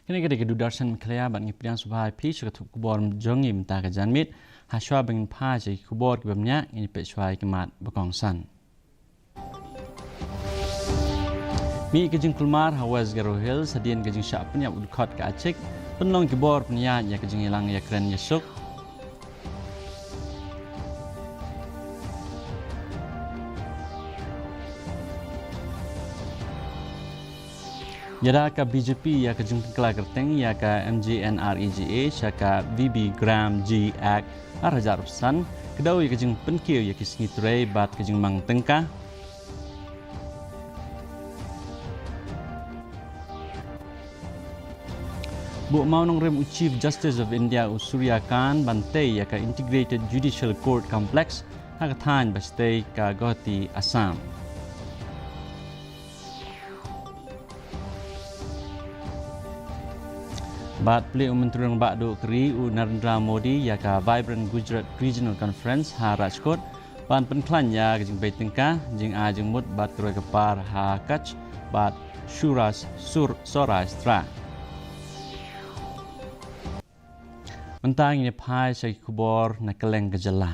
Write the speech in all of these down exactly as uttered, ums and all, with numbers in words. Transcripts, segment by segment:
Kane ka dei ka Doordarshan Meghalaya bad ngi pdiang sngewbha ïa phi sha ka thup khubor jong ngi mynta ka janmiet. Ha shuwa ba ngin phai sha ki khubor kiba bniah, ngin peit shuwa ïa ki mat ba kongsan. Mih ka jingkulmar ha West Garo Hills hadien ka jingshah pynïap u dkhot ka Achik, pynlong ki bor pynïaid ïa ka jingïalang ïakren ïasuk. Ïada ka B J P ïa ka jingpynkhlaiñ kyrteng ïa ka M G N R E G A sha ka V B Graham G Act ar hajar arphew san, kdew ïa ka jingpynkiew ïa ki sngi trei bad ka jingmang tyngka. Buh mawnongrim u Chief Justice of India u Surya Kant ban tei ïa ka Integrated Judicial Court Complex ha ka thaiñ ba shatei ka Guwahati, Assam. Bad plie u Myntri Rangbah Duh ka ri u Narendra Modi ïa ka Vibrant Gujarat Regional Conference ha Rajkot, ban pynkhlaiñ ïa ka jingbei tyngka, jingai jingmut bad ka roi ka par ha Kutch bad Suras Sur Saurashtra. Mynta ngin ïa phai sha ki khubor na kylleng ka jylla.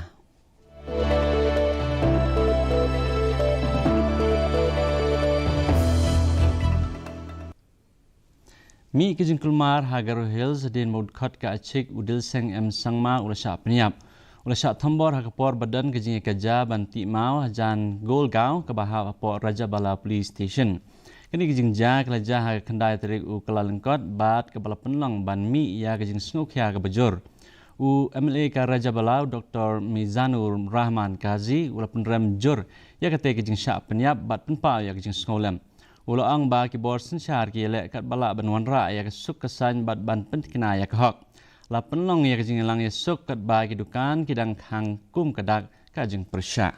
Mih ka jingkulmar ha Garo Hills hadien ba u dkhot ka Achik u Dilseng M Sangma u la shah pynïap. U la shah thombor ha ka por ba don ka jingïakajia ban tih maw hajan Golgaon kaba hap hapoh Rajabala Police Station. Kane ka jingjia ka la jia ha ka khyndai tarik u Kyllalyngkot bad kaba la pynlong ban mih ïa ka jingsngewkhia kaba jur. U M L A ka Rajabala u Doktor Mizanur Rahman Kazi u la pynrem jur ïa katei ka jingshah pynïap bad pynpaw ïa ka jingsngewlem. U la ong ba ki bor synshar ki ïaleh katba lah ban wanrah ïa ka suk ka saiñ bad ban pynthikna ïa ka hok. La pynlong ïa ka jingïalang ïasuk katba ki dukan ki dang khang kum ka dak ka jingpyrshah.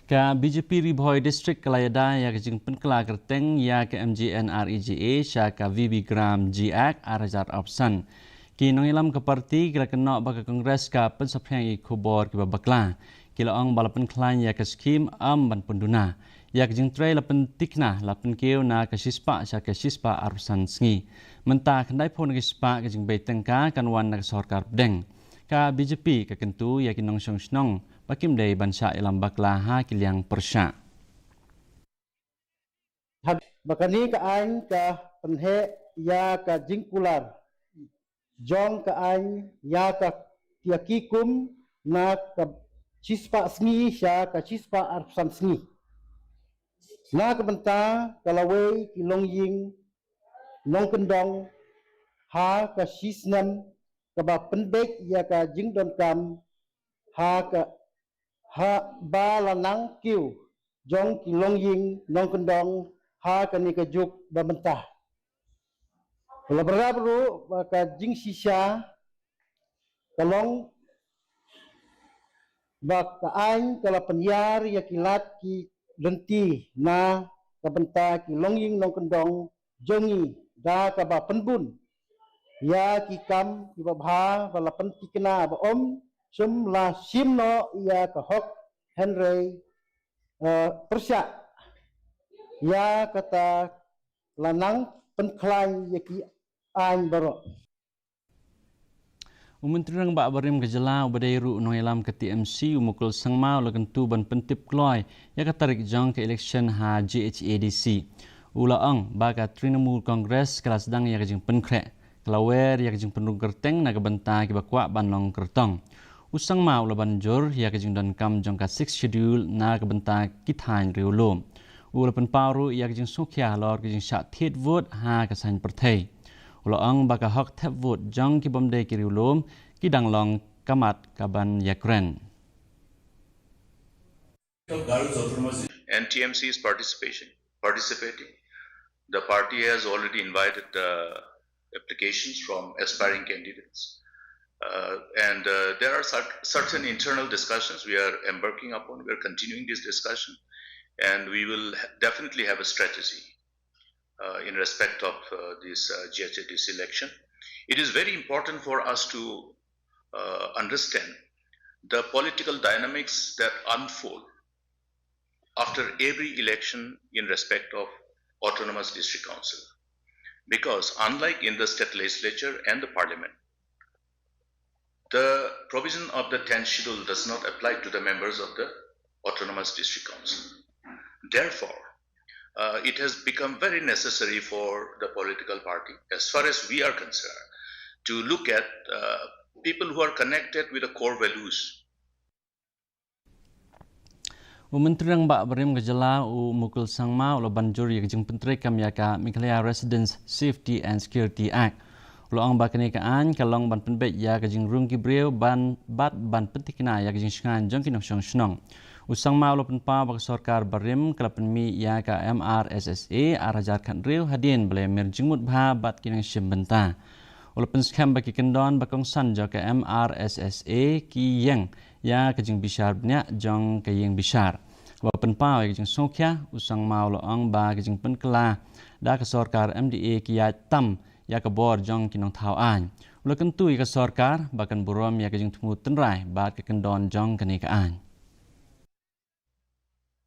Ka B J P Ri Bhoi District ka la ïada ïa ka jingpynkylla kyrteng ïa ka M G N R E G A sha ka V B Graham G Act ar hajar arphew san. Ki nongïalam ka party ki la kynnoh ba ka Congress ka pynsaphriang ïa ki khubor kiba bakla. Ki la ong ba la pynkhlaiñ ïa ka skhim ym ban pynduna. Ïa ka jingtrei la pynthikna la pynkiew na ka shispah sha ka shispah arphew san sngi. Mynta khyndai phew na ka shispah ka jingbei tyngka kan wan na ka sorkar pdeng. Ka B J P ka kyntu ïa ki nongshong shnong ba kim dei ban shah ïalam bakla ha ki liang pyrshah. Ba kane ka aiñ ka pynheh ïa ka jingkular jong ka aiñ ïa ka, ïa ki kum na ka shispah sngi sha ka shispah arphew san sngi. Na ka bynta ka lawei ki longïing nongkyndong ha ka shisnem kaba pynbeit ïa ka jingdonkam ha ka, ha ba la nang kiew jong ki longïing nongkyndong ha kane ka juk ba mynta. La bynrap ruh ba ka jingshisha ka long ba ka aiñ ka la pynïar ïa ki lad ki lynti na ka bynta ki longïing nongkyndong jong ngi da kaba pynbun ïa ki kam kiba bha ba la pynthikna ba ym shym la shim noh ïa ka hok hynrei, eh, pyrshah ïa kata la nang pynkhlaiñ ïa ki aiñ baroh. U Myntri Rangbah barim ka jylla uba dei ruh u nongïalam ka T M C u Mukul Sangma u la kyntu ban pyntip kloi ïa ka tarik jong ka election ha G H A D C. U la ong ba ka Trinamool Congress ka la sdang ïa ka jingpynkhreh, ka la wer ïa ka jingpynrung kyrteng na ka bynta kiba kwah ban long kyrtong. U Sangma u la ban jur ïa ka jingdonkam jong ka Sixth Schedule na ka bynta ki thaiñ riewlum. U la pynpaw ruh ïa ka jingsngewkhia halor ka jingshah thied vote ha ka saiñ pyrthei. U la ong ba ka hok thep vote jong ki bym dei ki riewlum ki dang long ka mat ka ban ïakren. And T M C is participation, participating. The party has already invited the applications from aspiring candidates. Uh, and uh, there are cer- certain internal discussions we are embarking upon. We are continuing this discussion, and we will ha- definitely have a strategy. uh, in respect of uh, this uh, G H A D C election. It is very important for us to uh, understand the political dynamics that unfold after every election in respect of autonomous district council. Because unlike in the state legislature and the parliament, the provision of the tenth schedule does not apply to the members of the autonomous district council. Therefore, uh, it has become very necessary for the political party, as far as we are concerned, to look at uh, people who are connected with the core values. U Myntri Rangbah barim ka jylla u Mukul Sangma u la ban jur ïa ka jingpyntreikam ïa ka Meghalaya Residents Safety and Security Act. U la ong ba kane ka aiñ ka long ban pynbeit ïa ka jingrung ki briew ban bad ban pyntikna ïa ka jingshngaiñ jong ki nongshong shnong. U Sangma u la pynpaw ba ka sorkar barim ka la pynmih ïa ka M R S S A ar hajar khathynriew hadien ba la ïamir jingmut bha bad ki nongshim bynta. U la pynskhem ba ki kyndon ba kongsan jong ka M R S S A ki ïeng ïa ka jingbishar bniah jong ka ïing bishar. Ba pynpaw ïa ka jingsngewkhia, u Sangma u la ong ba ka jingpynkylla da ka sorkar M D A ki ïaid tam ïa ka bor jong ki nongthaw aiñ. U la kyntu ïa ka sorkar ba kan burom ïa ka jingthmu tynrai bad ka kyndon jong kane ka aiñ.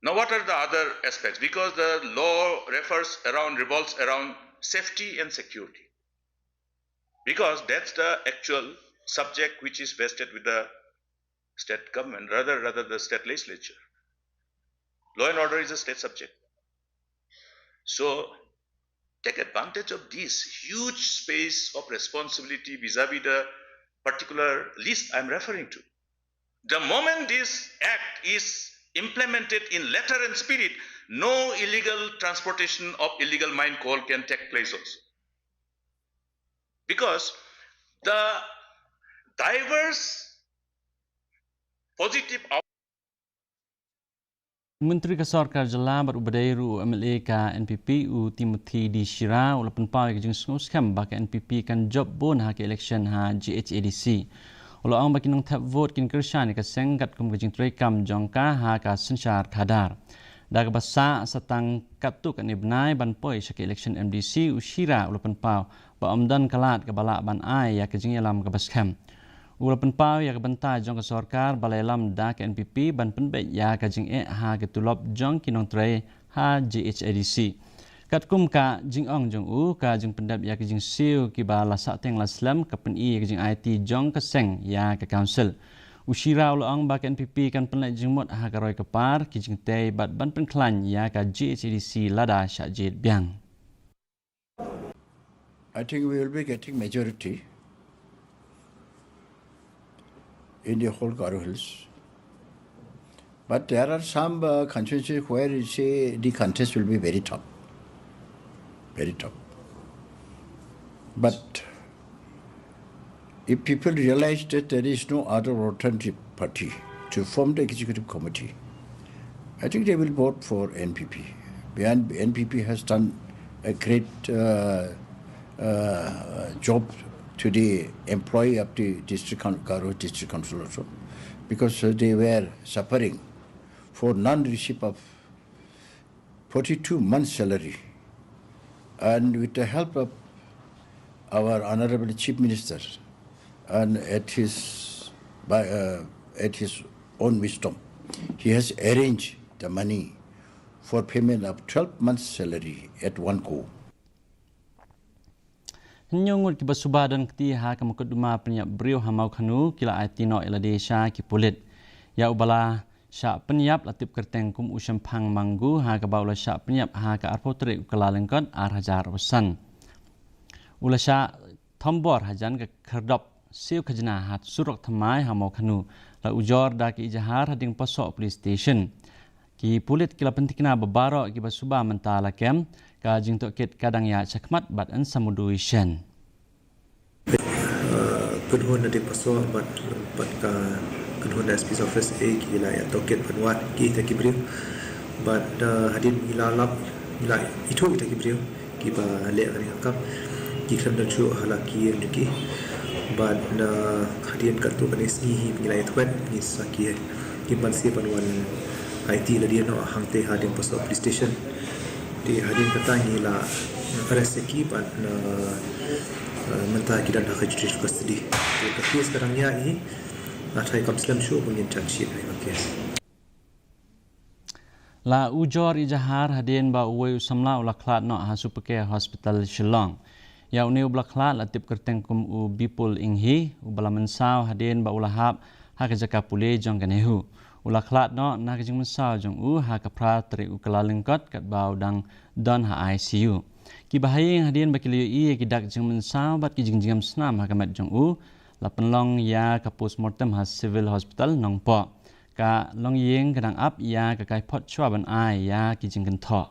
Now, what are the other aspects? Because the law refers around, revolves around safety and security. Because that's the actual subject which is vested with the state government, rather, rather the state legislature. Law and order is a state subject. So take advantage of this huge space of responsibility vis-a-vis the particular list I'm referring to. The moment this act is implemented in letter and spirit, no illegal transportation of illegal mine coal can take place also. Because the diverse positive out- Myntri ka sorkar jylla bad u ba dei ruh u M L A ka N P P u Timothy D Shira u la pynpaw ïa ka jingsngewskhem ba ka N P P kan jop bun ha ka election ha G H A D C. U la ong ba ki nongthep vote kin kyrshan ïa ka seng katkum ka jingtreikam jong ka ha ka synshar khadar. Da kaba sah sa tang katto katne bnai ban poi sha ka election M D C, u Shira u la pynpaw ba ym don ka lad kaba lah ban ai ïa ka jingïalam kaba skhem. U la pynpaw ïa ka bynta jong ka sorkar ba la ïalam da ka N P P ban pynbeit ïa ka jingeh ha ka tulop jong ki nongtrei ha G H A D C. Katkum ka jingong jong u, ka jingpyndep ïa ka jingsiew kiba la sahteng la slem ka pyni ïa ka jingaiti jong ka seng ïa ka council. U Shira u la ong ba ka N P P kan pynleit jingmut ha ka roi ka par, ki jingtei bad ban pynkhlaiñ ïa ka G H A D C lada shah jied biang. I think we will be getting majority in the whole Garo Hills. But there are some uh, constituencies where you see the contest will be very tough. Very tough. But if people realize that there is no other alternative party to form the executive committee, I think they will vote for N P P. And N P P has done a great uh, uh, job to the employee of the district Garo district council also, because uh, they were suffering for non-receipt of forty-two months salary, and with the help of our honorable chief minister, and at his by uh, at his own wisdom, he has arranged the money for payment of twelve months salary at one go. Hynñiew ngut kiba suba don kti ha ka mukotduma pynïap briew ha Mawkhanu ki la aiti noh ïa lade sha ki pulit. Ïa uba la shah pynïap la tip kyrteng kum u Shemphang Mangu ha kaba u la shah pynïap ha ka arphew tarik u Kyllalyngkot ar hajar arphew san. U la shah thombor hajan ka khyrdop siew khajna ha surok thymmai ha Mawkhanu, la ujor da ka ijahar ha Diengpasoh Police Station. Ki pulit ki la pyntikna ba baroh kiba suba mynta la kem, ka jingtohkit ka dang ïaid shakhmat bad yn sa mudui shen. Kynhun na Diengpasoh bad bad ka kynhun na S P's office, eh, ki la ïa tohkit ban wad kita ki briew. Bad hadien ngi la lap, ngi la ithuh kita ki briew kiba leh kane ka kam, ki khlem don shuh ha la ki ïing jong ki. Bad hadien katto katne sngi hi ngi la ïa thwet, ngi sa ki, ki ban siew ban wan aiti lade noh hangtei ha Diengpasoh Police Station. Te hadien kata ngi la arrest ïa ki bad, uh, uh, mynta ki don ha ka judicial custody. Te ka case ka dang ïaid hi, la thait kam slem shuh ba ngin charge sheet ïa ka case. La ujor ijahar hadien ba uwei u samla u la khlad noh ha Super Care Hospital Shillong. Ïa une uba la khlad la tip kyrteng kum u Bipul Inghi, uba la mynsaw hadien ba u la hap ha ka jaka pule jong ka NEHU. U la khlad noh na ka jingmynsaw jong u ha ka phra tarik u Kyllalyngkot katba u dang don ha I C U. Kiba ha ïing hadien ba ki la ïohi ïa ki dak jingmynsaw bad ki jingjngem snam ha ka met jong u, la pynlong ïa ka postmortem ha Civil Hospital Nongpoh. Ka longïing ka dang ap ïa ka kaiphod shuwa ban ai ïa ki jingkynthoh.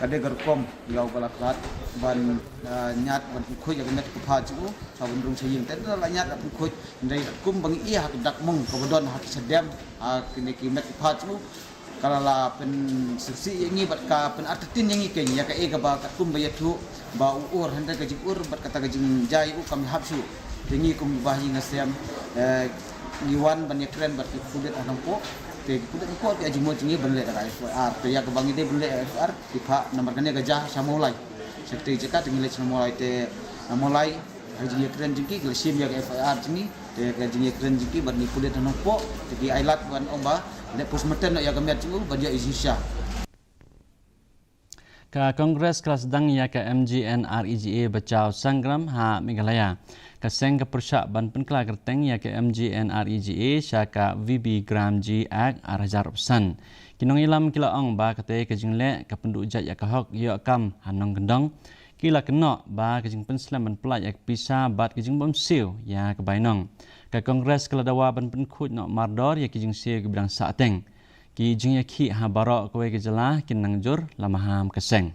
Ka dei ka rukom ïa uba la khlad ban, ah, ñiad ban pynkhuid ïa ka met ka phad jong u, sa ban rung sha ïing. Te da la ñiad ban pynkhuid, hynrei kum ba ngi ïohi ha ka dak mong kaba don ha ka shadem, ha kine ki met ka phad jong u, ka la la pynsyrsieh ïa ngi bad ka pynartatien ïa ngi kein ïa kaei kaba katkum ba ïathuh ba u ur, hynrei ka jingur bad kata ka jingjia ïa u kam hap shuh. Te ngi kum ba ha ïing ha sem, eh, ngi wan ban ïakren bad ki pulit ha Nongpoh. Te ki pulit Nongpoh ki ai jingmut ïa ngi ban leh da ka F I R. Te ïa kaba ngi dei ban leh F I R, ki phah namar kane ka jia sha Mawlai. Sha kata ka jaka te ngi leit sha Mawlai, te na Mawlai ha ka jingïakren jong ki, ki la shim ïa ka F I R jong ngi. Te ha ka jingïakren jong ki bad ki pulit ha Nongpoh, te ki ai lad ban ong ba leh postmortem noh ïa ka met jong u ban ïoh i jingshisha. Ka Congress ka la sdang ïa ka M G N R E G A Bachao Sangram ha Meghalaya. Ka seng ka pyrshah ban pynkylla kyrteng ïa ka M G N R E G A sha ka V B Gramji Act ar hajar arphew san. Ki nongïalam ki la ong ba katei ka jingleh ka pynduh jait ïa ka hok ïoh kam ha nongkyndong. Ki la kynnoh ba ka jingpynslem ban pyllait ïa ka pisa bad ka jingbymsiew ïa ka bainong. Ka Congress ka la dawa ban pynkhuid noh mardor ïa ki jingsiew kiba dang sahteng. Ki jingïakhih ha baroh kawei ka jylla kin nang jur la maham ka seng.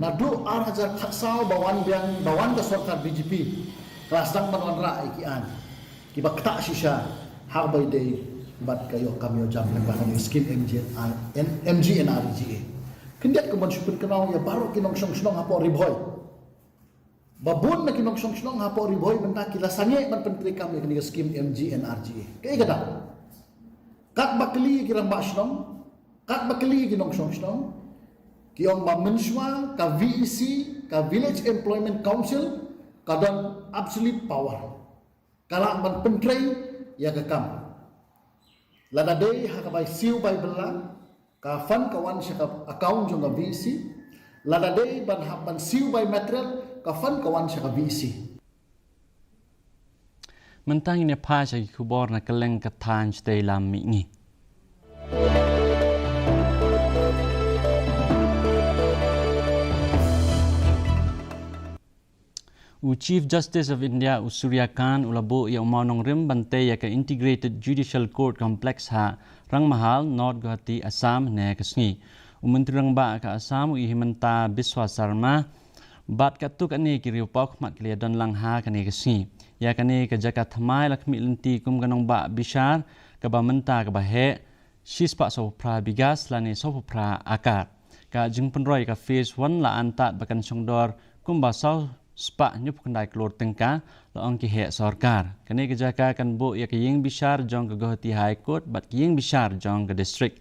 Naduh ar hajar khatsaw ba wan biang, ba wan ka sorkar B J P, ka la sdang ban wanrah ïa ki aiñ kiba ktah shisha ha kaba ïadei bad ka ïoh kam ïoh jam lyngba kane ka skim M G N R, M G N R E G A. Khyndiat kumban shu pynkynmaw ïa baroh ki nongshong shnong hapoh Ri Bhoi. Ba bun na ki nongshong shnong hapoh Ri Bhoi mynta ki la sangeh ban pyntreikam ïa kane ka skim M G N R E G A. Kaei kata? Katba kylli ki rangbah shnong, katba kylli ki nongshong shnong, ki ong ba mynshuwa ka V E C, ka Village Employment Council, ka don absolute power. Ka lah ban pyntrei ïa ka kam. Lada dei ha ka bai siew bai bylla, ka fund ka wan sha ka account jong ka V E C. Lada dei ban hap ban siew bai material, ka fund ka wan sha ka V E C. Mynta ngin ïa phai sha ki khubor na kylleng ka thaiñ shatei lam mihngi. U Chief Justice of India, u Surya Kant, u la buh ïa u mawnongrim ban tei ïa ka Integrated Judicial Court Complex ha Rangmahal, North Guwahati, Assam, hynne ka sngi. U Myntri Rangbah ka Assam, u Himanta Biswa Sarma, bad katto katne ki riewpawkhmat ki la ïadon lang ha kane ka sngi. Ïa kane ka jaka thymmai la khmih lynti kum ka nongbah bishar kaba mynta kaba heh, shispah sawphew phra bighas lane sawphew phra akar. Ka jingpynroi ka phase one la antad ba kan shongdor kumba saw spah hynñiewphew khyndai klur tyngka, la ong ki heh sorkar. Kane ka jaka kan buh ïa ka ïing bishar jong ka Guwahati High Court bad ka ïing bishar jong ka district.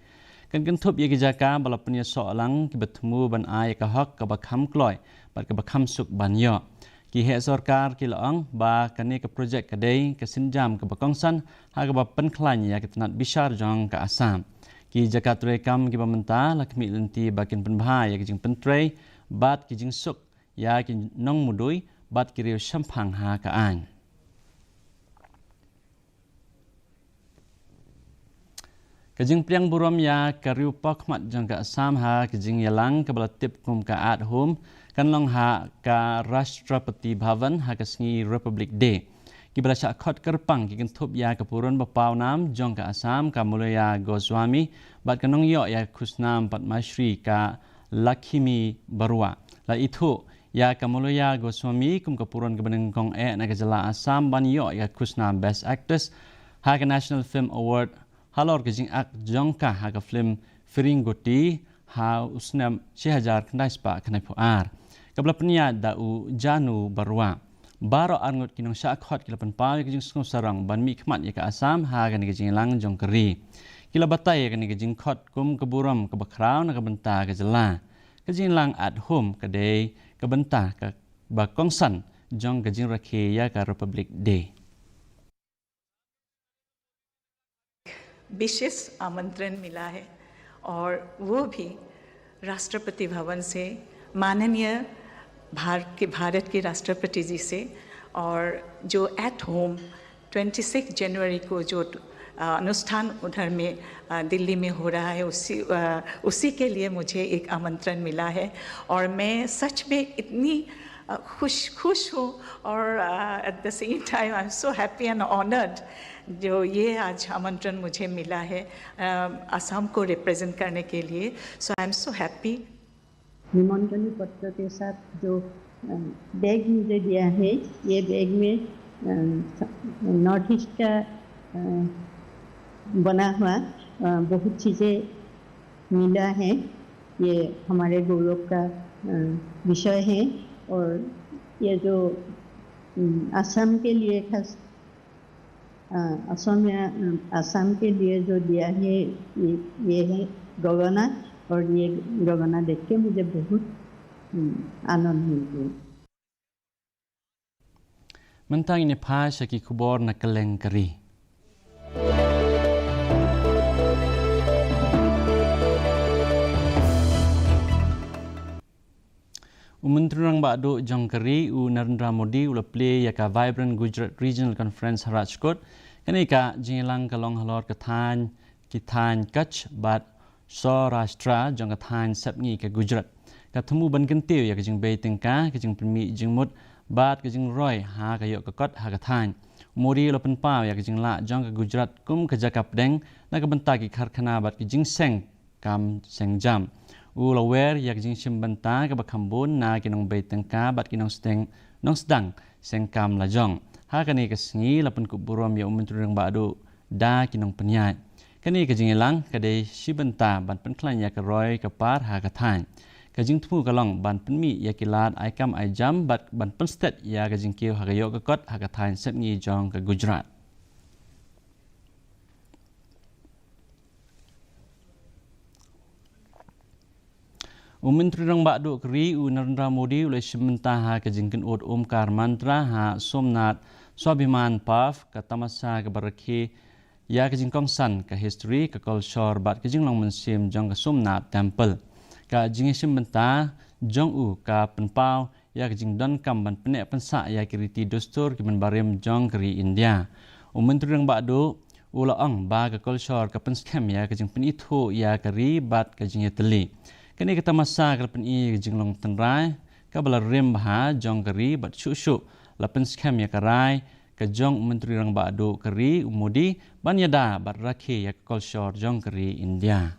Kan kynthup ïa ki jaka ba la pynïasoh lang kiba thmu ban ai ïa ka hok kaba kham kloi bad kaba kham suk ban ïoh. Ki heh sorkar ki la ong ba kane ka projek ka dei ka sienjam kaba kongsan ha kaba pynkhlaiñ ïa ka tnat bishar jong ka Assam. Ki jaka treikam kiba mynta la khmih lynti ba kin pynbha ïa ka jingpyntrei bad ka jingsuk ïa ki nongmudui bad ki riew shemphang ha ka aiñ. Ka jingpdiang burom ïa ka riewpawkhmat jong ka Assam ha ka jingïalang kaba la tip kum ka At Home kan long ha ka Rashtrapati Bhavan ha ka sngi Republic Day. Kiba la shah khot kyrpang ki kynthup ïa ka pud ba pawnam jong ka Assam, ka Maloya Goswami, bad ka nongïoh ïa ka khusnam Padma Shri, ka Lakhmi Barua, la ithuh Ïa ka Maloya Goswami kum ka puron kaba nyngkong eh na ka jylla Assam ban ïoh ïa ka khusnam Best Actress ha ka National Film Award halor ka jingakt jong ka ha ka film Firing Goti ha u snem shi hajar khyndai spah khyndaiphew ar, kaba la pynïaid da u Janu Barua. Baroh arngut ki nongshah khot ki la pynpaw ïa ka jingsngewsarong ban mihkhmat ïa ka Assam ha kane ka jingïalang jong ka ri. Ki la batai ïa kane ka jingkhot kum ka burom kaba khraw na ka bynta ka jylla. Ka jingïalang at home ka dei ka bynta kaba kongsan jong ka jingrakhe ïa ka Republic Day. विशेष आमंत्रण मिला है और वो भी राष्ट्रपति भवन से, माननीय भार-, के, भारत के राष्ट्रपति जी से। और जो एट होम ट्वेंटी सिक्स जनवरी को जो, अ, अनुष्ठान उधर में, अ, दिल्ली में हो रहा है, उसी, अ, उसी के लिए मुझे एक आमंत्रण मिला है। और मैं सच में इतनी, अ, खुश, खुश हूँ और, अ, at the same time I am so happy and honoured जो ये आज आमंत्रण मुझे मिला है, अ, असम को रिप्रेजेंट करने के लिए। So I am so happy। निमंत्रण पत्र के साथ जो, अ, बैग मुझे दिया है, ये बैग में, अ, नॉर्थ ईस्ट का, अ, बना हुआ, अ, बहुत चीज़ें मिला है। ये हमारे गौरव का, अ, विषय है और ये जो, उम, असम के लिए खास, अ, असम या, अ, असम के लिए जो दिया है, ये, ये है गगना, और ये गगना देख के मुझे बहुत, उम, आनंद मिल गया। Mynta ngin ïa phai sha ki khubor na kylleng ka ri. U Myntri Rangbah Duh jong ka ri, u Narendra Modi, u la plie ïa ka Vibrant Gujarat Regional Conference ha Rajkot. Kane ka jingïalang ka long halor ka thaiñ, ki thaiñ Kutch bad Saurashtra jong ka thaiñ sepngi ka Gujarat. Ka thmu ban kyntiew ïa ka jingbei tyngka, ka jingpynmih jingmut bad ka jingroi ha ka ïoh ka kot ha ka thaiñ. U Modi u la pynpaw ïa ka jinglah jong ka Gujarat kum ka jaka pdeng na ka bynta ki karkhana bad ki jingseng kam seng jam. U la wer ïa ka jingshim bynta kaba kham bun na ki nongbei tyngka bad ki nongsdang, nongsdang seng kam lajong. Ha kane ka sngi la pynkup burom ïa u Myntri Rangbah Duh da ki nongpynïaid. Kane ka jingïalang ka dei shi bynta ban pynkhlaiñ ïa ka roi ka par ha ka thaiñ. Ka jingthmu ka long ban pynmih ïa ki lad ai kam ai jam bad ban pynstet ïa ka jingkiew ha ka ïoh ka kot ha ka thaiñ sepngi jong ka Gujarat. U Myntri Rangbah Duh ka ri, u Narendra Modi, u la shim bynta ha ka jingkynnoh Omkar Mantra ha Somnath Swabhiman Parv, ka tamasa kaba rakhe ïa ka jingkongsan ka history, ka kolshor bad ka jinglong mynsiem jong ka Somnath Temple. Ka jingïashim bynta jong u ka pynpaw ïa ka jingdonkam ban pynneh pynsah ïa ki riti dustur ki mynbarim jong ka ri India. U Myntri Rangbah Duh u la ong ba ka kolshor ka pynskhem ïa ka jingpynithuh ïa ka ri bad ka jingïatylli. Kane ka tamasa ka la pyni ïa ka jinglong tynrai kaba la rim bha jong ka ri bad shuh shuh la pynskhem ïa ka rai ka jong u Myntri Rangbah Duh ka ri, u Modi, ban ïada bad rakhe ïa ka kolshor jong ka ri India.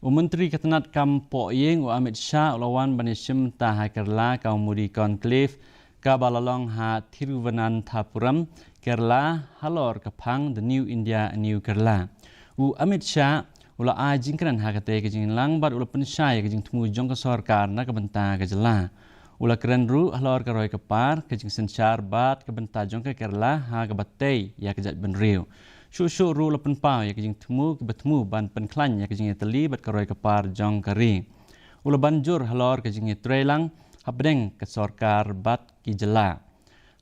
U Myntri ka tnat kam pohïing u Amit Shah u la wan ban ïashim bynta ha Kerala ka Modi Conclave kaba la long ha Thiruvananthapuram, Kerala, halor ka phang The New India, A New Kerala. U Amit Shah u la ai jingkren ha katei ka jingïalang bad u la pynshai ïa ka jingthmu jong ka sorkar na ka bynta ka jylla. U la kren ruh halor ka roi ka par, ka jingsynshar bad ka bynta jong ka Kerala ha kaba tei ïa ka jaitbynriew. Shuh shuh ruh u la pynpaw ïa ka jingthmu kaba thmu ban pynkhlaiñ ïa ka jingïatylli bad ka roi ka par jong ka ri. U la ban jur halor ka jingïatreilang hapdeng ka sorkar bad ki jylla.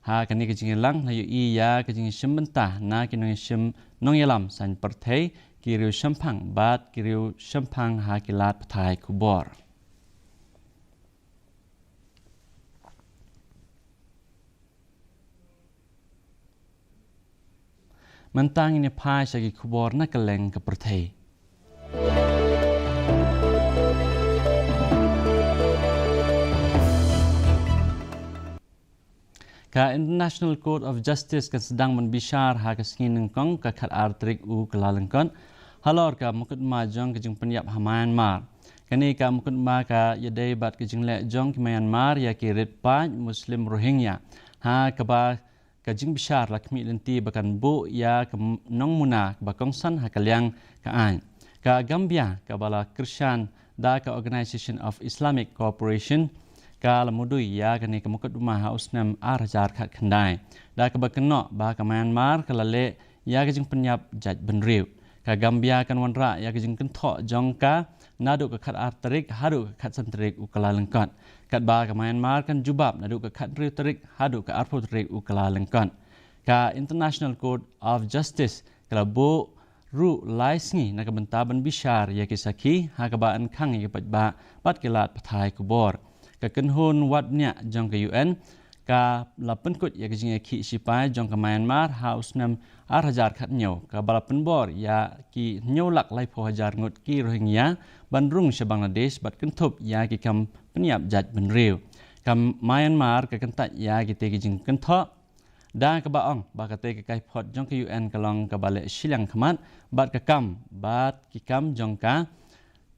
Ha kane ka jingïalang la ïohi ïa ka jingïashim bynta na ki nongïashim, nongïalam saiñ pyrthei, ki riew shemphang bad ki riew shemphang ha ki lad pathai khubor. Mynta ngin ïa phai sha ki khubor na kylleng ka pyrthei. Ka International Court of Justice kan sdang ban bishar ha ka sngi nyngkong ka khatar tarik u Kyllalyngkot halor ka mukotduma jong ka jingpynïap ha Myanmar. Kane ka mukotduma ka ïadei bad ka jingleh jong ki Myanmar ïa ki rit paid Muslim Rohingya, ha kaba ka jingbishar la khmih lynti ba kan buh ïa ka nongmuna ba kongsan ha ka liang ka aiñ. Ka Gambia kaba la kyrshan da ka Organisation of Islamic Cooperation ka la mudui ïa kane ka mukotduma ha u snem ar hajar khatkhyndai, da kaba kynnoh ba ka Myanmar ka la leh ïa ka jingpynïap jaitbynriew. Ka Gambia kan wanrah ïa ka jingkynthoh jong ka naduh ka khatar tarik haduh ka khatsan tarik u Kyllalyngkot, katba ka Myanmar kan jubab naduh ka khathynriew tarik haduh ka arphew tarik u Kyllalyngkot. Ka International Court of Justice ka la buh ruh lai sngi na ka bynta ban bishar ïa ki sakhi, ha kaba yn khang ïa ki paidbah bad ki lad pathai khubor. Ka kynhun wad bniah jong ka U N ka la pynkut ïa ka jingïakhih shipai jong ka Myanmar ha u snem ar hajar khathynñiew, kaba la pynbor ïa ki hynñiew lak laiphew hajar ngut ki Rohingya ban rung sha Bangladesh bad kynthup ïa ki kam pynïap jaitbynriew. Ka Myanmar ka kyntait ïa kitei ki jingkynthoh da kaba ong ba katei ka kaiphod jong ka U N ka long kaba leh shiliang khmat bad ka kam bad ki kam jong ka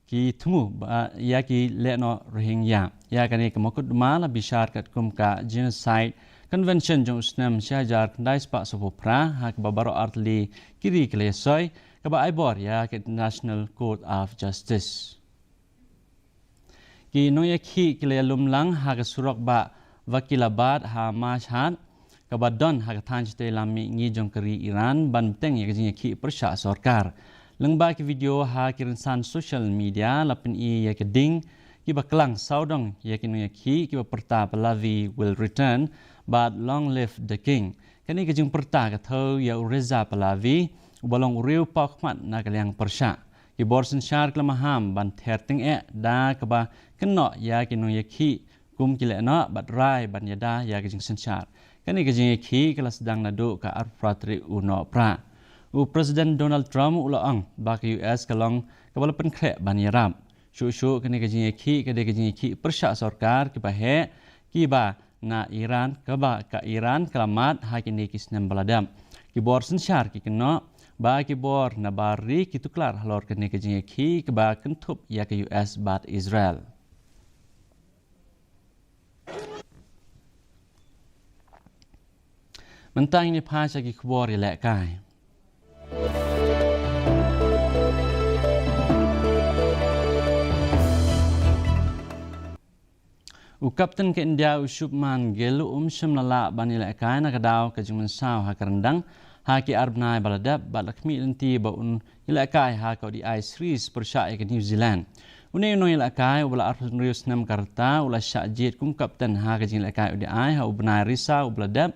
ki thmu ba ïa ki lehnoh Rohingya. Ïa kane ka mukotduma la bishar katkum ka Genocide Convention jong u snem shi hajar khyndai spah sawphew phra, ha kaba baroh artylli ki ri ki la ïasoi, kaba ai bor ïa ka International Court of Justice. Ki nongïakhih ki la ïalum lang ha ka surok bah Vakilabad ha Mashhad, kaba don ha ka thaiñ shatei lam mihngi jong ka ri Iran, ban bteng ïa ka jingïakhih pyrshah sorkar. Lyngba ki video ha ki rynsan social media la pyni ïa ki ding kiba klang sawdong ïa ki nongïakhih kiba pyrta Pahlavi will return bad long live the king. Kane ka jingpyrta ka thew ïa u Reza Pahlavi, uba long u riew paw khmat na ka liang pyrshah. Ki bor synshar ki la maham ban ther tyngeh da kaba kynnoh ïa ki nongïakhih kum ki lehnoh bad rai ban ïada ïa ka jingsynshar. Kane ka jingïakhih ka la sdang naduh ka arphew phra tarik u Nohprah. U President Donald Trump u la ong ba ka U S ka long kaba la pynkhreh ban ïarap. Shuh shuh kane ka jingïakhih ka dei ka jingïakhih pyrshah sorkar kiba heh kiba na Iran, kaba ka Iran ka la mad ha kine ki snem ba la dep. Ki bor synshar ki kynnoh ba ki bor na bar ri ki tuklar halor kane ka jingïakhih kaba kynthup ïa ka U S bad Israel. Mynta ngin ïa phai sha ki khubor ïalehkai. U kapten ka India u Shubman Gill um shym la lah ban ïalehkai na ka daw ka jingmynsaw ha ka ryndang ha ki ar bnai ba la dep, bad la khmih lynti ba un ïalehkai ha ka O D I series pyrshah ïa ka New Zealand. Une u nongïalehkai uba la arphew hynriew snem ka rta u la shah jied kum kapten ha ka jingïalehkai O D I ha u bnai Risaw uba la dep.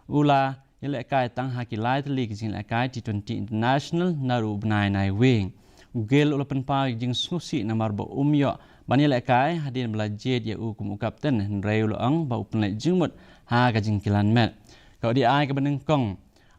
U la ïalehkai tang ha ki lai tylli ki jingïalehkai T twenty International naduh u bnai Naiwieng. U Gill u la pynpaw ïa ka jingsngewsih namar ba um ïoh ban ïalehkai hadien ba la jied ïa u kum u kapten, hynrei u la ong ba u pynleit jingmut ha ka jingkilan met. Ka O D I kaba nyngkong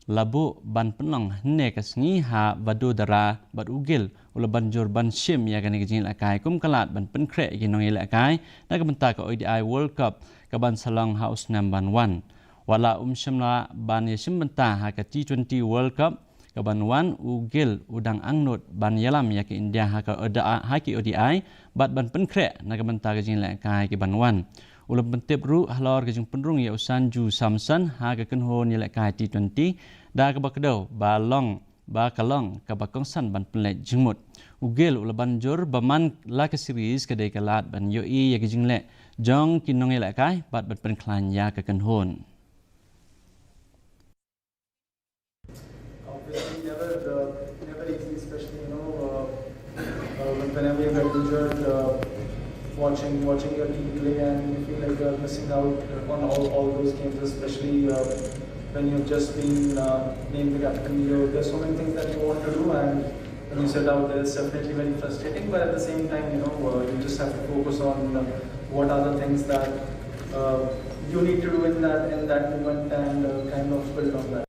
la buh ban pynlong hynne ka sngi ha Vadodara, bad u Gill u la ban jur ban shim ïa kane ka jingïalehkai kum ka lad ban pynkhreh ïa ki nongïalehkai na ka bynta ka O D I World Cup kaban sa long ha u snem ban wan. Wat la um shym la ban ïashim bynta ha ka T twenty World Cup kaban wan, u Gill u dang angnud ban ïalam ïa ka India ha ka O D I, ha ki O D I, bad ban pynkhreh na ka bynta ka jingïalehkai kiban wan. U la pyntip ruh halor ka jingpynrung ïa u Sanju Samson ha ka kynhun ïalehkai T twenty, da kaba kdew ba long ba ka long kaba kongsan ban pynleit jingmut. U Gill u la ban jur ba man la ka series ka dei ka lad ban ïohi ïa ka jingleh jong ki nongïalehkai bad ban pynkhlaiñ ïa ka kynhun. Obviously, never, uh, never easy, especially, you know, uh, uh, whenever you get injured, uh, watching, watching your team play, and you feel like you're missing out on all, all those games, especially, uh, when you've just been, uh, named the captain. You, there's so many things that you want to do, and when you sit out there, it's definitely very frustrating. But at the same time, you know, uh, you just have to focus on, uh, what are the things that, uh, you need to do in that, in that moment, and, uh, kind of build on that.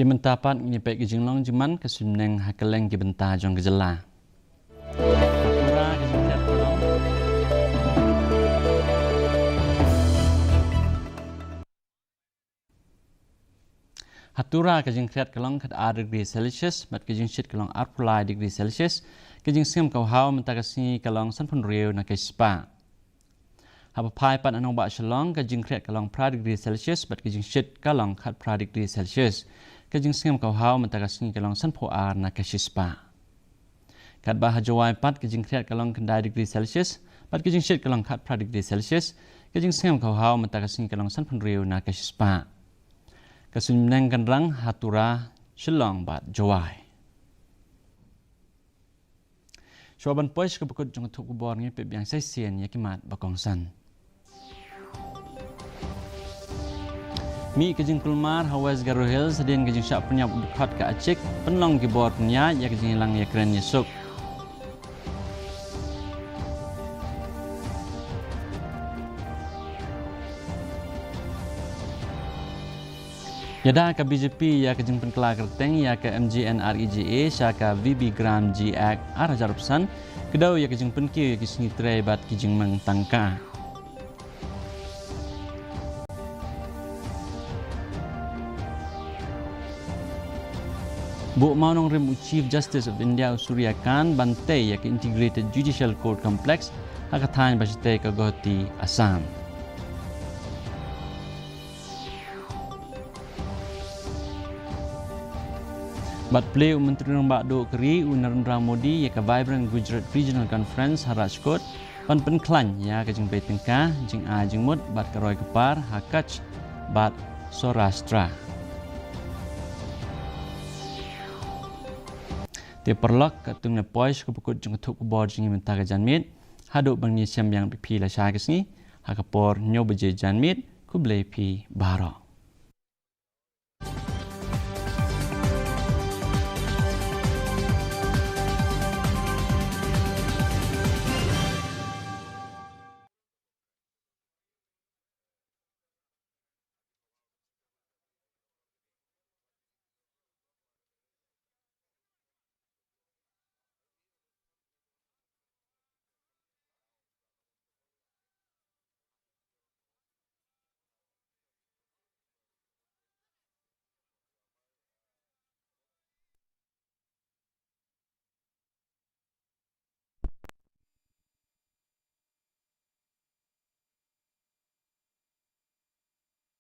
Te mynta pat ngin ïa peit ka jinglong jingman ka suiñbneng ha kylleng ki bynta jong ka jylla. Ka pura ka jingtep ka long. Tura ka jingkhriat ka long khat ar degree Celsius bad ka jingshit ka long arphew lai degree Celsius. Ka jingsngem ka u haw mynta ka sngi ka long sanphew hynriew na ka shispah. Haba phai pat na nongbah Shillong, ka jingkhriat ka long phra degree Celsius bad ka jingshit ka long khat phra degree Celsius. Ka jingsngem ka u haw mynta ka sngi ka long sanphew ar na ka shispah. Katba ha Jowai pat ka jingkhriat ka long khyndai degree Celsius bad ka jingshit ka long khat phra degree Celsius. Ka jingsngem ka u haw mynta ka sngi ka long sanphew hynriew na ka shispah. Ka suiñ bneng kan rang ha Tura, Shillong bad Jowai. Shuwa ban poi sha kaba kut jong ka thup khubor, ngin peit biang sa shisien ïa ki mat ba kongsan. Mih ka jingkulmar ha West Garo Hills hadien ka jingshah pynïap u dkhot ka Achik, pynlong ki bor pynïaid ïa ka jingïalang ïakren ïasuk. Ïada ka B J P ïa ka jingpynkylla kyrteng ïa ka M G N R E G A sha ka V B Gram G Act ar hajar arphew san, kdew ïa ka jingpynkiew ïa ki sngi trei bad ki jingmeng tyngka. Buh mawnongrim u Chief Justice of India u Surya Kant ban tei ïa ka Integrated Judicial Court Complex ha ka thaiñ ba shatei ka Guwahati, Assam. Bad plie u Myntri Rangbah Duh ka ri u Narendra Modi ïa ka Vibrant Gujarat Regional Conference ha Rajkot, ban pynkhlaiñ ïa ka jingbei tyngka, jingai jingmut bad ka roi ka par ha Kutch bad Saurashtra. Te paralok, katto ngi la poi sha kaba kut jong ka thup khubor jong ngi mynta ka janmiet. Haduh ban ïashem biang bad phi lashai ka sngi ha ka por hynñiew baje janmiet, khublei phi baroh.